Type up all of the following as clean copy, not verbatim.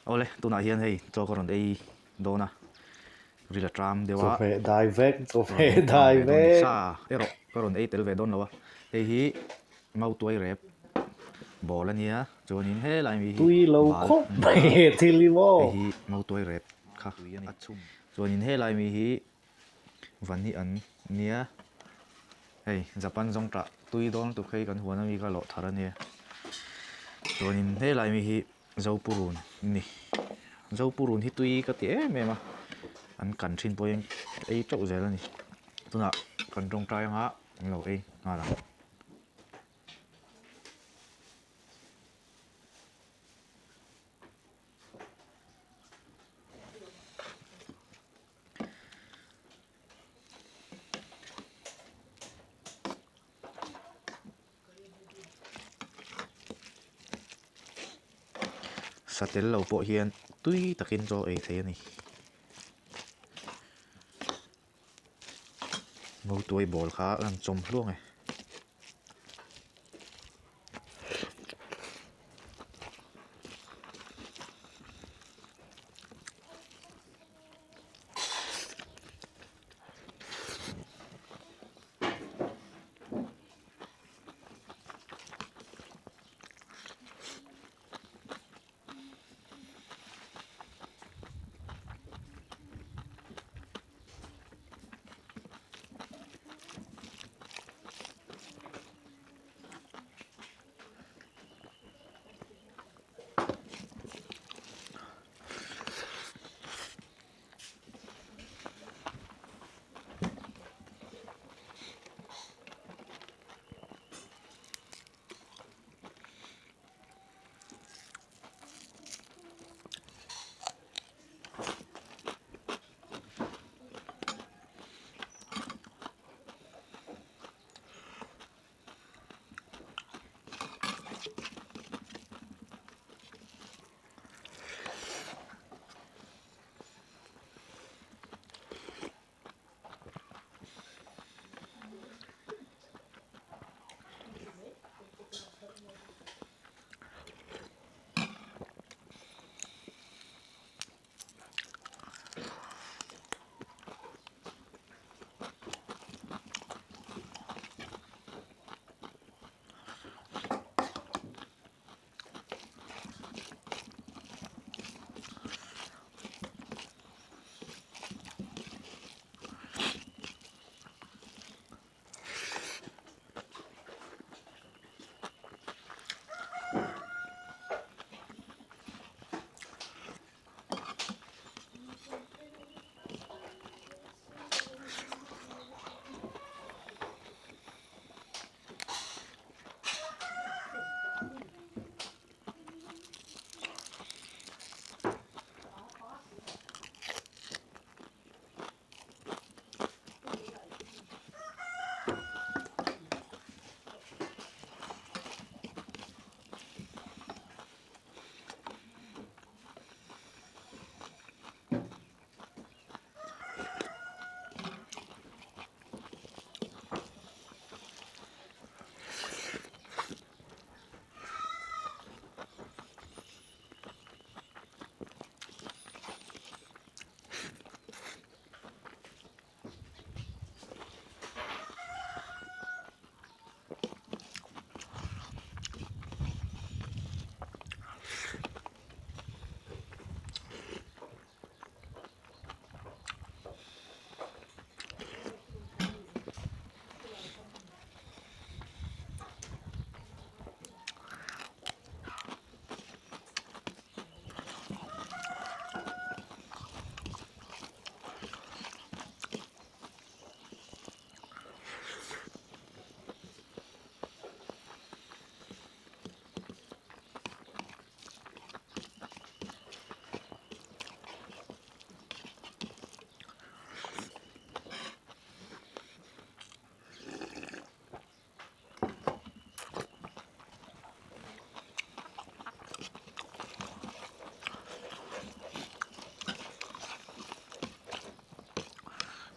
Awle, tunah hian hei chaw ka rawn ei dawn a, ril a tram deuh a. Chawhmeh dai vek, chawhmeh dai vek. Sa erawh ka rawn ei tel ve dawn lo a, hei hi mautuai rep ball a nia, chuanin helai mi hi Tui lo khawp mai he thil hi maw? Hei hi mautuai rep kha a chhum, chuanin helai mi hi Vani an nia, hei Japan zawng tah tui dawn lutuk hei kan huan ami kha lawh thar a nia, chuanin helai mi hi Zopurun a ni, Zopurun hi tui ka ti em em a, an kan thin pawhin ei teuh zel a ni, tunah kan tawngtai anga an lo ei nghal ang. Sa tel lo pawh hian tui takin chaw ei thei a ni. Mautuai ball kha a rawn chawm hluang e.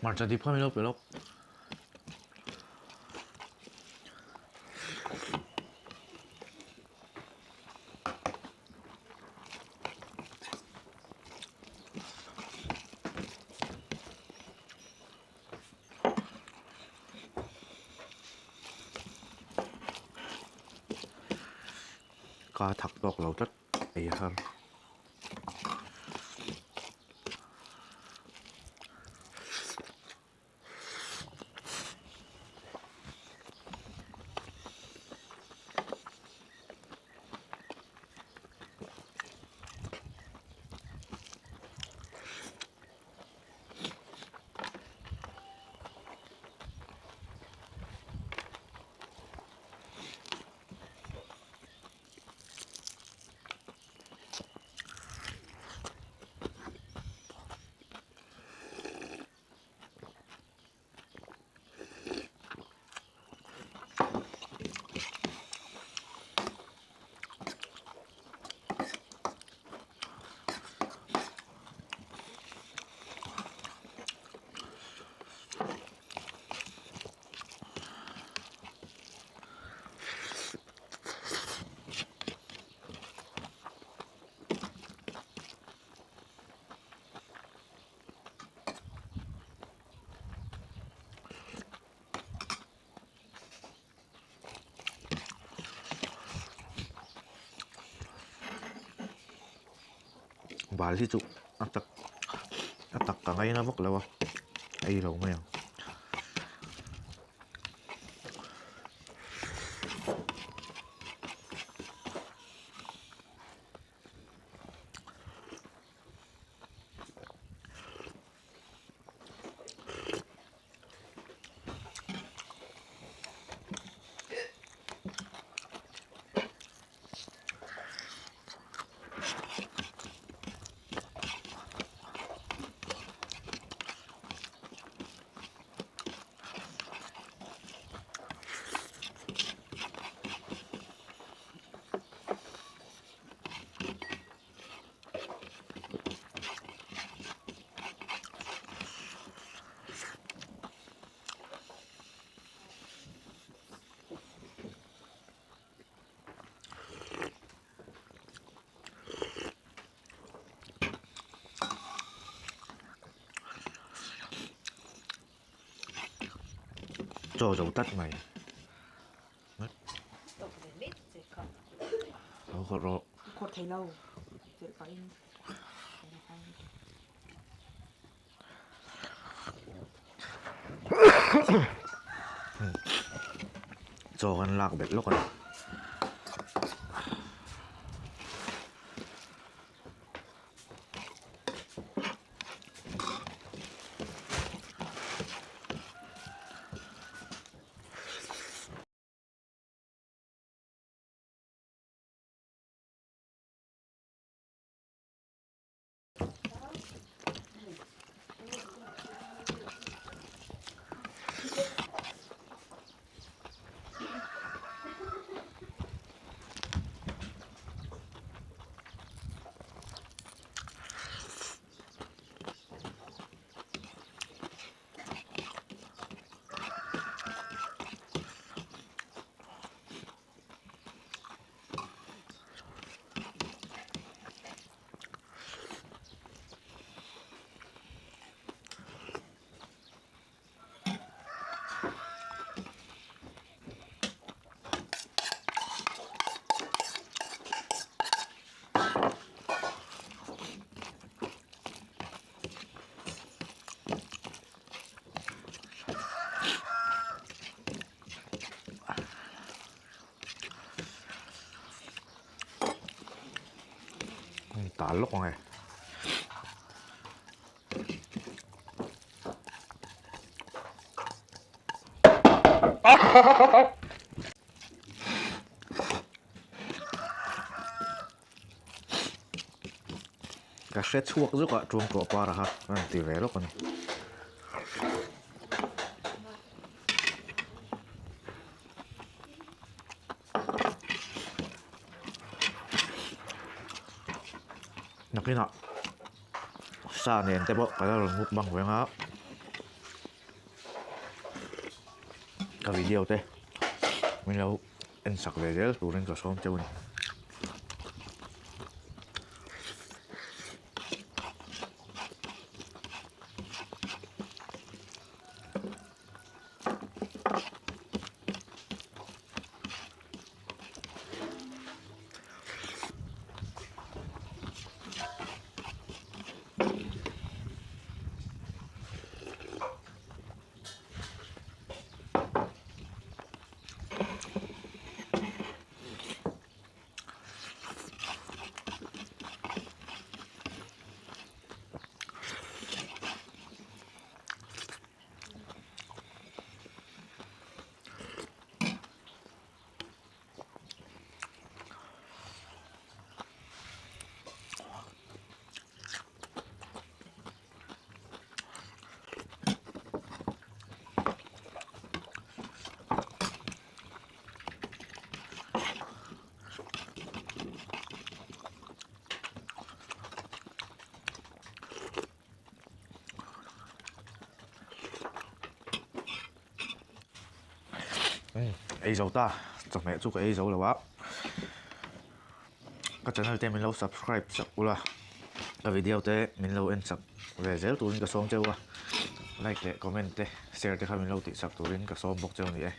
Hmarcha dip kha min lo pe lawk. Ka thak tawk lo tlat ei a har. Bal hi chu a tak a tak ka ngaina vak lo a ei lo mai ang. Chaw zo tlat mai. Lo khawrh rawh. Khawrh thei lo. Chelh pahin. Chaw kan lak belh lawk a ni. Tal lawk ang e. Ka hre chhuak zuk a tuang tawh par a kha a rawn ti ve lawk a ni. Nakinah sa nen te pawh ka la rawn mukbang ve ang a ka video te min lo en sak ve zel turin ka sawm cheu a ni. Ei zo ta, chawhmeh chu ka ei zo lo a, ka channel te min lo subscribe sak ula, ka video te min lo en sak ve zel turin ka sawm cheu a, like leh comment te share te kha min lo tih sak turin ka sawm bawk cheu a ni e.